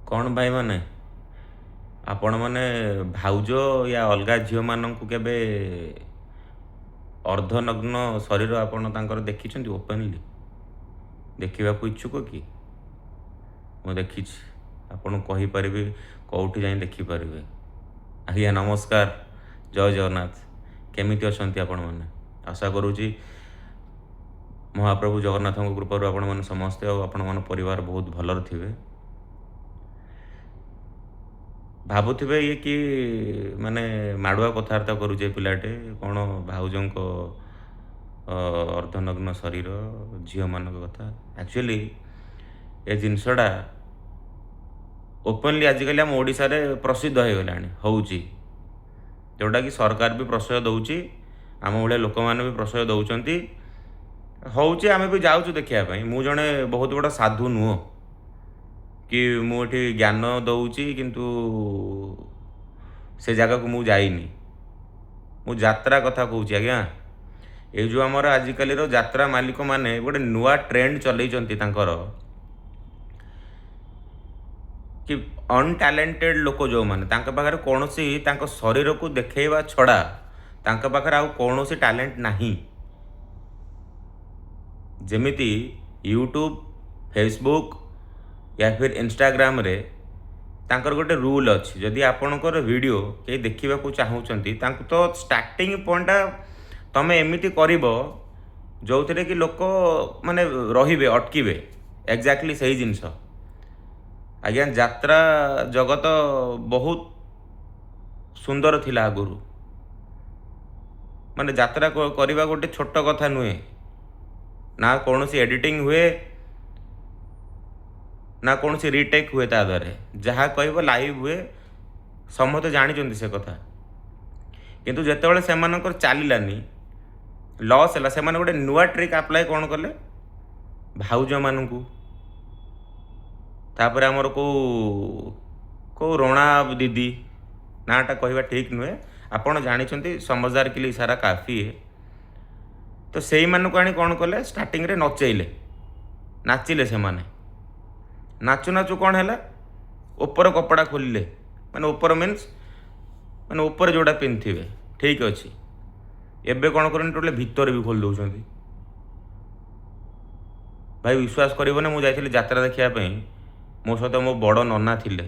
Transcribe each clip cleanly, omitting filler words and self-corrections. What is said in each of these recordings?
କ'ଣ ଭାଇମାନେ, ଆପଣମାନେ ଭାଉଜ ୟା ଅଲଗା ଝିଅମାନଙ୍କୁ କେବେ ଅର୍ଦ୍ଧନଗ୍ନ ଶରୀର ଆପଣ ତାଙ୍କର ଦେଖିଛନ୍ତି ଓପେନଲି? ଦେଖିବାକୁ ଇଚ୍ଛୁକ କି? ମୁଁ ଦେଖିଛି, ଆପଣଙ୍କୁ କହିପାରିବି କେଉଁଠି ଯାଇ ଦେଖିପାରିବେ। ଆଜ୍ଞା ନମସ୍କାର, ଜୟ ଜଗନ୍ନାଥ। କେମିତି ଅଛନ୍ତି ଆପଣମାନେ? ଆଶା କରୁଛି ମହାପ୍ରଭୁ ଜଗନ୍ନାଥଙ୍କ କୃପାରୁ ଆପଣମାନେ ସମସ୍ତେ ଆଉ ଆପଣମାନଙ୍କ ପରିବାର ବହୁତ ଭଲରେ ଥିବେ। ଭାବୁଥିବେ ଇଏ କି ମାନେ ମାଡ଼ୁଆ କଥାବାର୍ତ୍ତା କରୁଛି ଏ ପିଲାଟେ, କ'ଣ ଭାଉଜଙ୍କ ଅର୍ଦ୍ଧନଗ୍ନ ଶରୀର, ଝିଅମାନଙ୍କ କଥା। ଆକ୍ଚୁଆଲି ଏ ଜିନିଷଟା ଓପନଲି ଆଜିକାଲି ଆମ ଓଡ଼ିଶାରେ ପ୍ରସିଦ୍ଧ ହେଇଗଲାଣି, ହେଉଛି, ଯେଉଁଟାକି ସରକାର ବି ପ୍ରଶ୍ରୟ ଦେଉଛି, ଆମ ଭଳିଆ ଲୋକମାନେ ବି ପ୍ରଶ୍ରୟ ଦେଉଛନ୍ତି, ହେଉଛି, ଆମେ ବି ଯାଉଛୁ ଦେଖିବା ପାଇଁ। ମୁଁ ଜଣେ ବହୁତ ବଡ଼ ସାଧୁ ନୁହଁ କି ମୁଁ ଏଠି ଜ୍ଞାନ ଦେଉଛି, କିନ୍ତୁ ସେ ଜାଗାକୁ ମୁଁ ଯାଇନି। ମୁଁ ଯାତ୍ରା କଥା କହୁଛି ଆଜ୍ଞା। ଏଇ ଯେଉଁ ଆମର ଆଜିକାଲିର ଯାତ୍ରା ମାଲିକମାନେ ଗୋଟେ ନୂଆ ଟ୍ରେଣ୍ଡ ଚଲେଇଛନ୍ତି ତାଙ୍କର, କି ଅନଟ୍ୟାଲେଣ୍ଟେଡ଼ ଲୋକ ଯେଉଁମାନେ, ତାଙ୍କ ପାଖରେ କୌଣସି ତାଙ୍କ ଶରୀରକୁ ଦେଖେଇବା ଛଡ଼ା ତାଙ୍କ ପାଖରେ ଆଉ କୌଣସି ଟ୍ୟାଲେଣ୍ଟ ନାହିଁ। ଯେମିତି ୟୁଟ୍ୟୁବ୍, ଫେସବୁକ୍ ୟା ଫିର୍ ଇନଷ୍ଟାଗ୍ରାମରେ ତାଙ୍କର ଗୋଟେ ରୁଲ୍ ଅଛି, ଯଦି ଆପଣଙ୍କର ଭିଡ଼ିଓ କେହି ଦେଖିବାକୁ ଚାହୁଁଛନ୍ତି ତାଙ୍କୁ ତ ଷ୍ଟାର୍ଟିଂ ପଏଣ୍ଟଟା ତୁମେ ଏମିତି କରିବ ଯେଉଁଥିରେ କି ଲୋକ ମାନେ ରହିବେ, ଅଟକିବେ। ଏକ୍ଜାକ୍ଟଲି ସେଇ ଜିନିଷ ଆଜ୍ଞା। ଯାତ୍ରା ଜଗତ ବହୁତ ସୁନ୍ଦର ଥିଲା ଆଗରୁ, ମାନେ ଯାତ୍ରା କରିବା ଗୋଟେ ଛୋଟ କଥା ନୁହେଁ। ନା କୌଣସି ଏଡ଼ିଟିଂ ହୁଏ, ନା କୌଣସି ରିଟେକ୍ ହୁଏ ତା ଦେହରେ, ଯାହା କହିବ ଲାଇଭ୍ ହୁଏ, ସମସ୍ତେ ଜାଣିଛନ୍ତି ସେ କଥା। କିନ୍ତୁ ଯେତେବେଳେ ସେମାନଙ୍କର ଚାଲିଲାନି, ଲସ୍ ହେଲା, ସେମାନେ ଗୋଟେ ନୂଆ ଟ୍ରିକ୍ ଆପ୍ଲାଏ କ'ଣ କଲେ, ଭାଉଜମାନଙ୍କୁ, ତାପରେ ଆମର କେଉଁ କେଉଁ ରଣା ଦିଦି, ନାଁଟା କହିବା ଠିକ୍ ନୁହେଁ, ଆପଣ ଜାଣିଛନ୍ତି, ସମଝଦାର କି ଲିଏ ଇଶାରା କାଫି ହେ। ତ ସେଇମାନଙ୍କୁ ଆଣି କ'ଣ କଲେ, ଷ୍ଟାର୍ଟିଂରେ ନଚେଇଲେ, ନାଚିଲେ ସେମାନେ। ନାଚୁ ନାଚୁ କ'ଣ ହେଲା, ଉପର କପଡ଼ା ଖୋଲିଲେ, ମାନେ ଉପର ମିନ୍ସ ମାନେ ଉପରେ ଯେଉଁଟା ପିନ୍ଧିଥିବେ, ଠିକ୍ ଅଛି। ଏବେ କ'ଣ କରନ୍ତି, ଟୋଟାଲି ଭିତରେ ବି ଖୋଲି ଦେଉଛନ୍ତି। ଭାଇ ବିଶ୍ୱାସ କରିବନି, ମୁଁ ଯାଇଥିଲି ଯାତ୍ରା ଦେଖିବା ପାଇଁ, ମୋ ସହିତ ମୋ ବଡ଼ ନନା ଥିଲେ,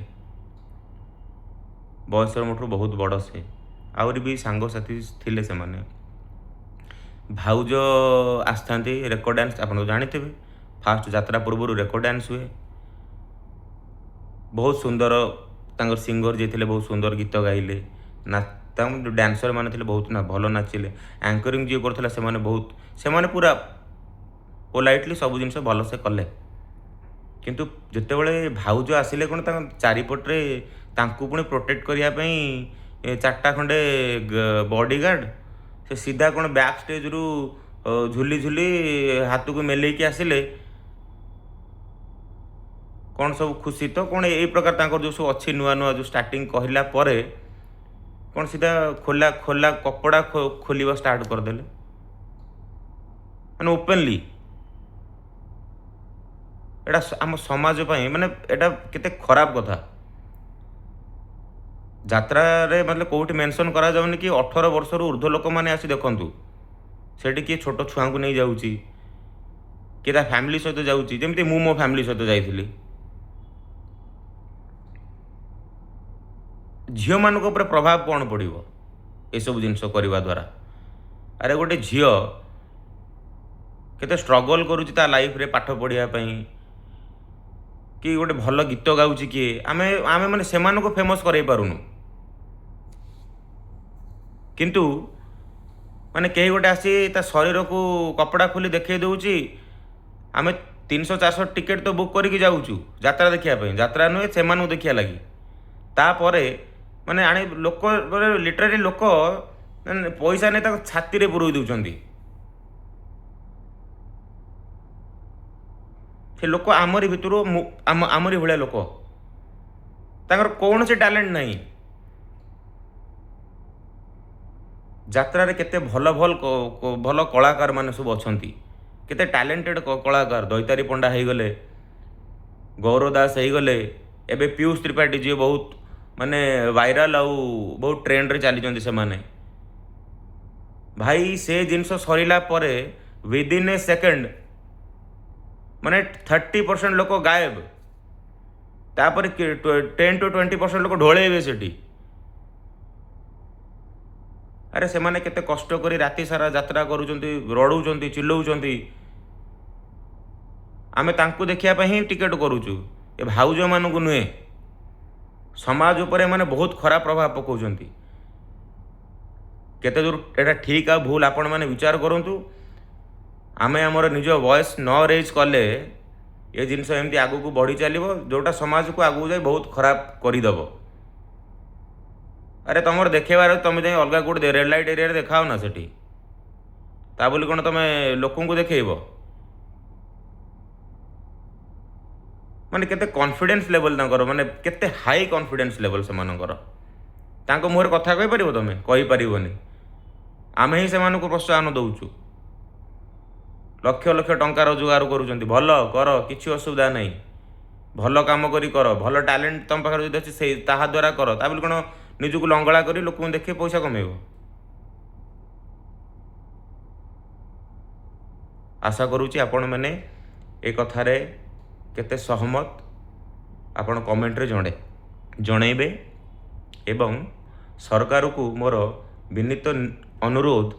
ବୟସରେ ମୋଠୁ ବହୁତ ବଡ଼ ସେ, ଆହୁରି ବି ସାଙ୍ଗସାଥି ଥିଲେ ସେମାନେ। ଭାଉଜ ଆସିଥାନ୍ତି, ରେକର୍ଡ଼ ଡ୍ୟାନ୍ସ ଆପଣ ତ ଜାଣିଥିବେ, ଫାଷ୍ଟ ଯାତ୍ରା ପୂର୍ବରୁ ରେକର୍ଡ଼ ଡ୍ୟାନ୍ସ ହୁଏ। ବହୁତ ସୁନ୍ଦର ତାଙ୍କର ସିଙ୍ଗର ଯିଏ ଥିଲେ ବହୁତ ସୁନ୍ଦର ଗୀତ ଗାଇଲେ, ନା ତାଙ୍କ ଯେଉଁ ଡ୍ୟାନ୍ସର ମାନେ ଥିଲେ ବହୁତ ନା ଭଲ ନାଚିଲେ, ଆଙ୍କରିଂ ଯିଏ କରୁଥିଲା ସେମାନେ ବହୁତ, ସେମାନେ ପୁରା ପୋଲାଇଟଲି ସବୁ ଜିନିଷ ଭଲସେ କଲେ। କିନ୍ତୁ ଯେତେବେଳେ ଭାଉଜ ଆସିଲେ କ'ଣ ତାଙ୍କ ଚାରିପଟରେ ତାଙ୍କୁ ପୁଣି ପ୍ରୋଟେକ୍ଟ କରିବା ପାଇଁ ଚାରିଟା ଖଣ୍ଡେ ବଡ଼ିଗାର୍ଡ଼, ସେ ସିଧା କ'ଣ ବ୍ୟାକ୍ ଷ୍ଟେଜ୍ରୁ ଝୁଲି ଝୁଲି ହାତକୁ ମେଲେଇକି ଆସିଲେ, କ'ଣ ସବୁ ଖୁସି ତ କ'ଣ ଏଇ ପ୍ରକାର ତାଙ୍କର ଯେଉଁ ସବୁ ଅଛି ନୂଆ ନୂଆ ଯେଉଁ ଷ୍ଟାର୍ଟିଂ କହିଲା ପରେ କ'ଣ ସିଧା ଖୋଲା ଖୋଲା କପଡ଼ା ଖୋଲିବା ଷ୍ଟାର୍ଟ କରିଦେଲେ, ମାନେ ଓପେନଲି। ଏଇଟା ଆମ ସମାଜ ପାଇଁ ମାନେ ଏଇଟା କେତେ ଖରାପ କଥା। ଯାତ୍ରାରେ ମାନେ କେଉଁଠି ମେନସନ୍ କରାଯାଉନି କି 18 ବର୍ଷରୁ ଉର୍ଦ୍ଧ୍ୱ ଲୋକମାନେ ଆସି ଦେଖନ୍ତୁ। ସେଠି କିଏ ଛୋଟ ଛୁଆଙ୍କୁ ନେଇ ଯାଉଛି, କିଏ ତା ଫ୍ୟାମିଲି ସହିତ ଯାଉଛି, ଯେମିତି ମୁଁ ମୋ ଫ୍ୟାମିଲି ସହିତ ଯାଇଥିଲି। ଝିଅମାନଙ୍କ ଉପରେ ପ୍ରଭାବ କ'ଣ ପଡ଼ିବ ଏସବୁ ଜିନିଷ କରିବା ଦ୍ୱାରା? ଆରେ ଗୋଟେ ଝିଅ କେତେ ଷ୍ଟ୍ରଗଲ୍ କରୁଛି ତା ଲାଇଫ୍ରେ ପାଠ ପଢ଼ିବା ପାଇଁ, କି ଗୋଟେ ଭଲ ଗୀତ ଗାଉଛି କିଏ, ଆମେ ଆମେ ମାନେ ସେମାନଙ୍କୁ ଫେମସ୍ କରାଇ ପାରୁନୁ, କିନ୍ତୁ ମାନେ କେହି ଗୋଟେ ଆସି ତା ଶରୀରକୁ କପଡ଼ା ଖୋଲି ଦେଖାଇ ଦେଉଛି। ଆମେ 300-400 ଟିକେଟ୍ ତ ବୁକ୍ କରିକି ଯାଉଛୁ ଯାତ୍ରା ଦେଖିବା ପାଇଁ, ଯାତ୍ରା ନୁହେଁ ସେମାନଙ୍କୁ ଦେଖିବା ଲାଗି। ତାପରେ ମାନେ ଆଣି ଲୋକ ଲିଟରାଲି ଲୋକ ମାନେ ପଇସା ନେଇ ତାଙ୍କ ଛାତିରେ ପୁରଇ ଦେଉଛନ୍ତି। ସେ ଲୋକ ଆମରି ଭିତରୁ, ଆମରି ଭଳିଆ ଲୋକ, ତାଙ୍କର କୌଣସି ଟ୍ୟାଲେଣ୍ଟ ନାହିଁ। ଯାତ୍ରାରେ କେତେ ଭଲ ଭଲ ଭଲ କଳାକାର ମାନେ ସବୁ ଅଛନ୍ତି, କେତେ ଟ୍ୟାଲେଣ୍ଟେଡ଼ କଳାକାର, ଦୈତାରୀ ପଣ୍ଡା ହେଇଗଲେ, ଗୌରବ ଦାସ ହେଇଗଲେ, ଏବେ ପୀୟୁଷ ତ୍ରିପାଠୀ ଯିଏ ବହୁତ ମାନେ ଭାଇରାଲ ଆଉ ବହୁତ ଟ୍ରେଣ୍ଡରେ ଚାଲିଛନ୍ତି ସେମାନେ। ଭାଇ, ସେ ଜିନିଷ ସରିଲା ପରେ ୱିଦିନ୍ ଏ ସେକେଣ୍ଡ ମାନେ 30% ଲୋକ ଗାୟବ। ତାପରେ 10 ଟୁ 20% ଲୋକ ଢୋଳେଇବେ ସେଠି। ଆରେ, ସେମାନେ କେତେ କଷ୍ଟ କରି ରାତି ସାରା ଯାତ୍ରା କରୁଛନ୍ତି, ରଡ଼ୁଛନ୍ତି, ଚିଲଉଛନ୍ତି। ଆମେ ତାଙ୍କୁ ଦେଖିବା ପାଇଁ ହିଁ ଟିକେଟ୍ କରୁଛୁ, ଏ ଭାଉଜମାନଙ୍କୁ ନୁହେଁ। ସମାଜ ଉପରେ ଏମାନେ ବହୁତ ଖରାପ ପ୍ରଭାବ ପକାଉଛନ୍ତି। କେତେ ଦୂର ଏଇଟା ଠିକ୍ ଆଉ ଭୁଲ, ଆପଣମାନେ ବିଚାର କରନ୍ତୁ। ଆମେ ଆମର ନିଜ ଭଏସ୍ ନ ରେଜ୍ କଲେ ଏ ଜିନିଷ ଏମିତି ଆଗକୁ ବଢ଼ି ଚାଲିବ, ଯେଉଁଟା ସମାଜକୁ ଆଗକୁ ଯାଇ ବହୁତ ଖରାପ କରିଦେବ। ଆରେ, ତମର ଦେଖେଇବାର ଅଛି, ତମେ ଯାଇ ଅଲଗା କେଉଁଠି ରେଡ୍ ଲାଇଟ୍ ଏରିଆରେ ଦେଖାଅ ନା ସେଠି। ତା ବୋଲି କ'ଣ ତମେ ଲୋକଙ୍କୁ ଦେଖେଇବ? ମାନେ କେତେ କନଫିଡେନ୍ସ ଲେଭେଲ୍ ତାଙ୍କର, ମାନେ କେତେ ହାଇ କନଫିଡେନ୍ସ ଲେଭେଲ୍ ସେମାନଙ୍କର। ତାଙ୍କ ମୁହଁରେ କଥା କହିପାରିବ ତମେ? କହିପାରିବନି। ଆମେ ହିଁ ସେମାନଙ୍କୁ ପ୍ରୋତ୍ସାହନ ଦେଉଛୁ। ଲକ୍ଷ ଲକ୍ଷ ଟଙ୍କା ରୋଜଗାର କରୁଛନ୍ତି। ଭଲ କର, କିଛି ଅସୁବିଧା ନାହିଁ। ଭଲ କାମ କରି କର। ଭଲ ଟ୍ୟାଲେଣ୍ଟ ତମ ପାଖରେ ଯଦି ଅଛି, ସେଇ ତାହା ଦ୍ୱାରା କର। ତା ବୋଲି କ'ଣ ନିଜକୁ ଲଙ୍ଗଳା କରି ଲୋକଙ୍କୁ ଦେଖେଇ ପଇସା କମେଇବ? ଆଶା କରୁଛି ଆପଣମାନେ ଏ କଥାରେ କେତେ ସହମତ, ଆପଣ କମେଣ୍ଟରେ ଜଣେଇବେ ଏବଂ ସରକାରକୁ ମୋର ବିନୀତ ଅନୁରୋଧ,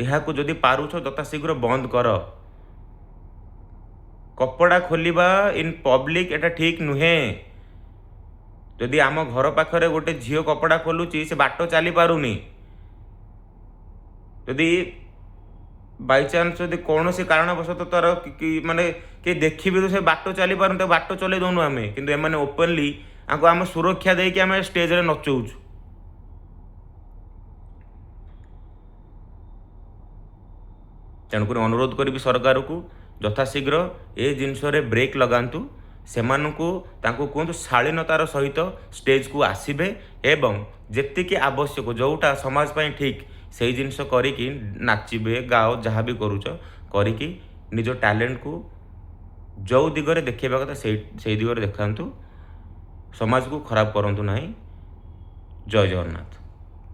ଏହାକୁ ଯଦି ପାରୁଛ ଯଥାଶୀଘ୍ର ବନ୍ଦ କର। କପଡ଼ା ଖୋଲିବା ଇନ୍ ପବ୍ଲିକ୍, ଏଟା ଠିକ୍ ନୁହେଁ। ଯଦି ଆମ ଘର ପାଖରେ ଗୋଟେ ଝିଅ କପଡ଼ା ଖୋଲୁଛି, ସେ ବାଟ ଚାଲିପାରୁନି, ଯଦି ବାଇଚାନ୍ସ ଯଦି କୌଣସି କାରଣବଶତଃ ତାର କି ମାନେ କେହି ଦେଖିବି ତ ସେ ବାଟ ଚାଲିପାରୁନି, ତାକୁ ବାଟ ଚଲେଇ ଦେଉନୁ ଆମେ। କିନ୍ତୁ ଏମାନେ ଓପନଲି, ଆଙ୍କୁ ଆମେ ସୁରକ୍ଷା ଦେଇକି ଆମେ ଷ୍ଟେଜରେ ନଚଉଛୁ। ତେଣୁକରି ଅନୁରୋଧ କରିବି ସରକାରକୁ, ଯଥାଶୀଘ୍ର ଏ ଜିନିଷରେ ବ୍ରେକ୍ ଲଗାନ୍ତୁ। ସେମାନଙ୍କୁ ତାଙ୍କୁ କୁହନ୍ତୁ, ଶାଳୀନତାର ସହିତ ଷ୍ଟେଜକୁ ଆସିବେ ଏବଂ ଯେତିକି ଆବଶ୍ୟକ, ଯେଉଁଟା ସମାଜ ପାଇଁ ଠିକ୍, ସେଇ ଜିନିଷ କରିକି ନାଚିବେ, ଗାଅ, ଯାହା ବି କରୁଛ କରିକି ନିଜ ଟ୍ୟାଲେଣ୍ଟକୁ ଯେଉଁ ଦିଗରେ ଦେଖେଇବା କଥା, ସେଇ ସେଇ ଦିଗରେ ଦେଖାନ୍ତୁ। ସମାଜକୁ ଖରାପ କରନ୍ତୁ ନାହିଁ। ଜୟ ଜଗନ୍ନାଥ।